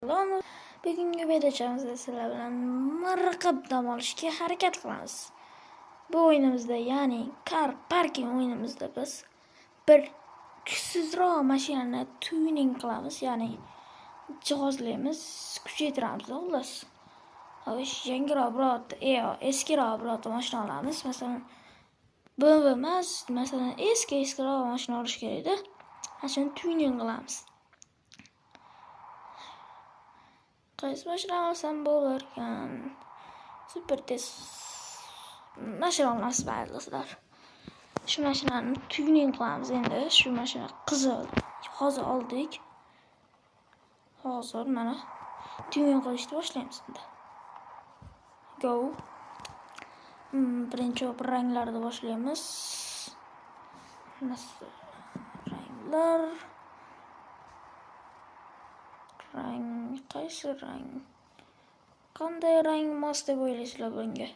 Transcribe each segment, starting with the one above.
Bugungi videomizda sizlar bilan miriqib dam olishga harakat qilamiz. Bu o'yinimizda, ya'ni Car Parking o'yinimizda biz bir kuchsizroq mashinani tuning qilamiz, ya'ni jihozlaymiz, kuchaytiramiz xullas. Xo'sh, yangiroq birorta, eskiroq birorta mashina olamiz. Masalan, BMW emas, masalan, eskiroq mashina olish kerak-da. Ana shuni tuning qilamiz. Qaysi mashina olsam bo'larkan? Super tez mashina olamiz do'stlar. Shu mashinani tuning qilamiz endi. Shu mashina qizil. Hozir oldik. Hozir mana tuning qilishni boshlaymiz endi. Go. Birinchi ranglarni boshlaymiz. Nasıl ranglar? Rang qaysi rang? Qanday rang mos deb o'ylaysizlar bunga?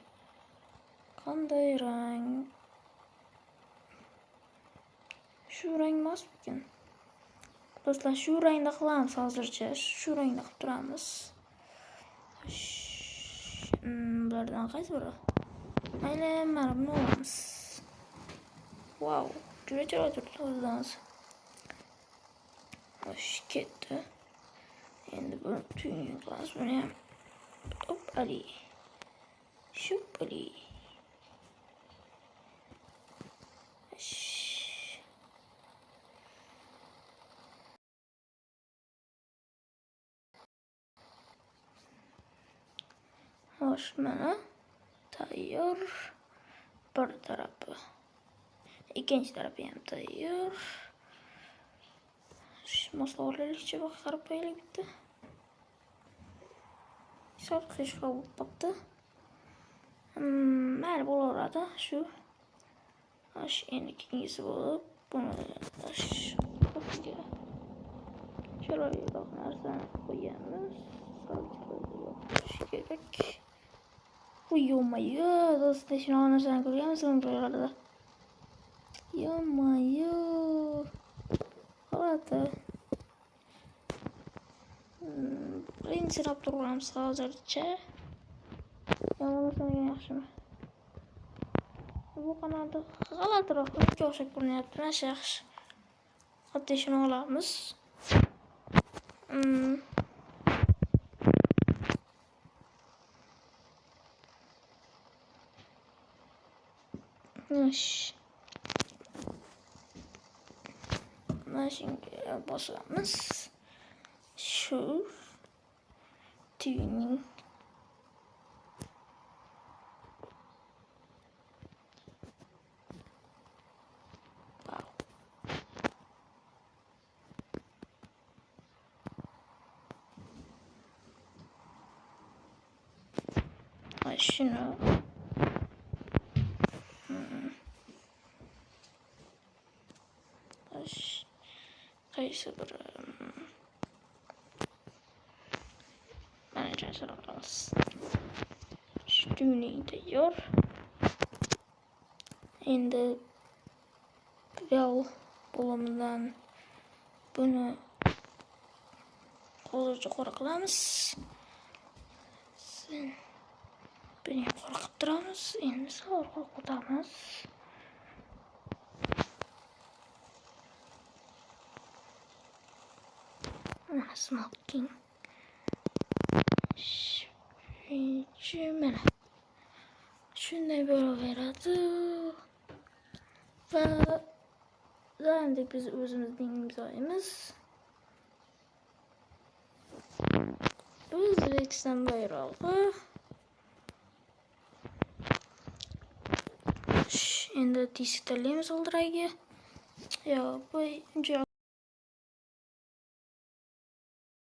Qanday rang? Shu rang mosmikan? Do'stlar, shu rangda qilamiz hozircha. Shu rangda qilib turamiz. Bulardan qaysi biri? Mayli, mana buni olamiz. Wow, juda chiroyli turibdi o'zidan o'zi. Xo'sh, ketdi. Endi buni tuning qilamiz, buni ham. Hop, ali. Shupali. Xo'sh, mana tayyor bir tarafi. Ikkinchi tarafi ham tayyor. Moslab olaylikchi, qarab qo'yaylik bitta. Sal qiyshiqroq bo'lib qolibdi. Mayli, bo'laveradi shu. Xo'sh, endi keyingisi bo'lib, buni chiroyliroq narsani qo'yamiz. Sal chiroyliroq bo'lishi kerak. Yo-moyo, do'stlar, shunaqa narsani ko'rganmisizmi birorta? Yo-moyo. G'alati. Birinchi olib turamiz hozircha. Yomon bo'lsa yaxshimi? Bu qanaqadir g'alatiroq o'tga o'xshab ko'rinyapti. Mana shu yaxshi. Oddiy shuni olamiz. Mana shunga bosamiz. Shu tuning. Wow. Shuni qaysi biri? Mana shuni olamiz. Tuning tayyor. Endi bel bo'limidan buni hozircha qora qilamiz. Buni qora qilib turamiz. Endi sal orqaga o'tamiz. Mana smoking. Mana shunday bo'laveradi. Va endi biz o'zimizning imzoyimiz. O'zbekiston bayrog'i. Endi disk tanlaymiz g'ildiragiga. Yo, bu uncha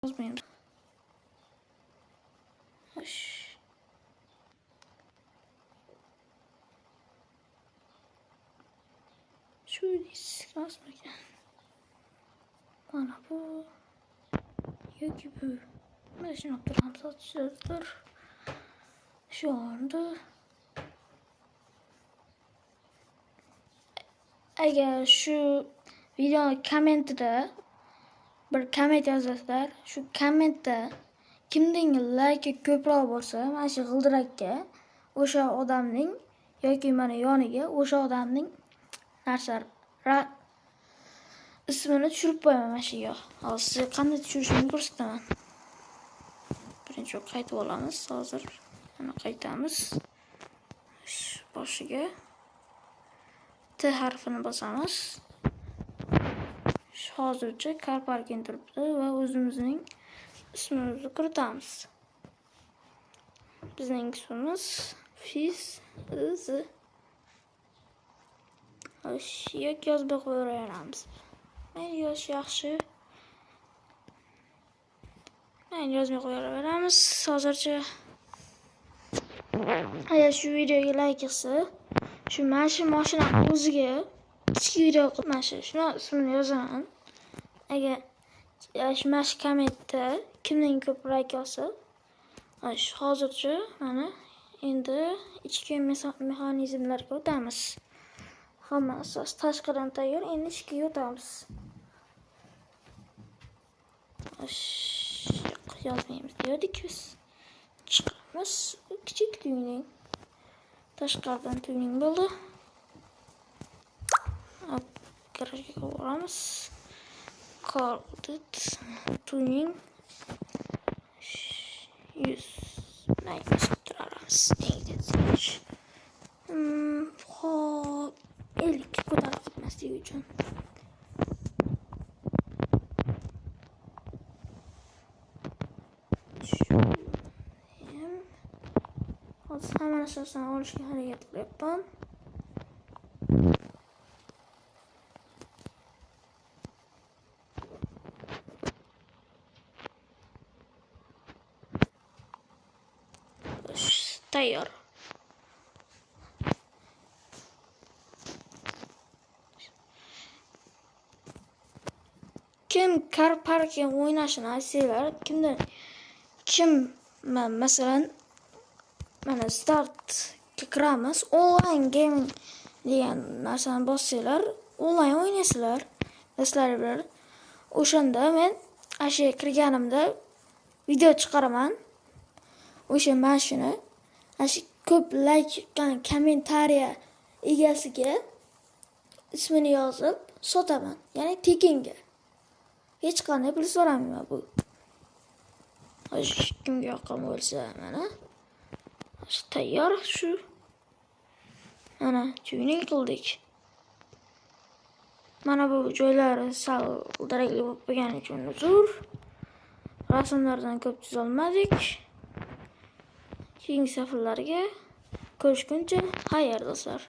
yozmaymiz. Xo'sh. Shu disk rostmikan? Mana bu yoki bu. Mana shuni olib turamiz do'stlar. Shu o'rinda. Agar shu video kommentida bir komment yozasizlar, shu kommentda Kimning layki ko'proq bo'lsa, mana shu g'ildirakka o'sha odamning yoki mana yoniga o'sha odamning narsa ismini tushirib qo'yaman mana shu yerga. Hozir sizga qanday tushirishimni ko'rsataman. Birinchi qaytib olamiz. Hozir mana qaytamiz. Boshiga T harfini bosamiz. Hozircha car parking turibdi va o'zimizning ismimizni kiritamiz. Bizning ismimiz Fiz. Yoki yozib qo'yaveramiz. Mayli, yozish yaxshi. Mayli, yozmay qo'yaveramiz hozircha. Agar shu videoga like qilsa, shu mana shu mashina o'ziga kichik video qilib mana shuni ismini yozaman. Agar mana shu kommentda kimning ko'p like olsa, hozircha mana endi ichki mexanizmlarga o'tamiz. Hammasi tashqaridan tayyor, endi ichkiga o'tamiz. Yozmaymiz dedik biz. Chiqamiz. Kichik tuning. Tashqaridan tuning bo'ldi. Garajga boramiz. Corded tuning 100 turamiz. Xo'p, 50 ko'tarib ketmasligi uchun. Hozir hamma narsasini olishga harakat qilyapman. Tayyor. Kim car parking o'ynashini aytsanglar, kim masalan mana startga kiramiz, online gaming degan narsani bossanglar, onlayn o'ynaysizlar. Do'stlar bilan. O'shanda men asha kirganimda video chiqaraman. O'sha mashina asha ko'p like, kommentariya egasiga ismini yozib sotaman. Ya'ni tekinga. Hech qanday pul so'ramayman bu. Hozir kimga yoqqan bo'lsa, mana tayyor shu. Mana tuning qildik. Mana bu joylari sal g'ildirakli bo'lib qolgani uchun uzr. Rasmlardan ko'p chizolmadik. Keyingi safarlarga ko'rishguncha xayr do'stlar.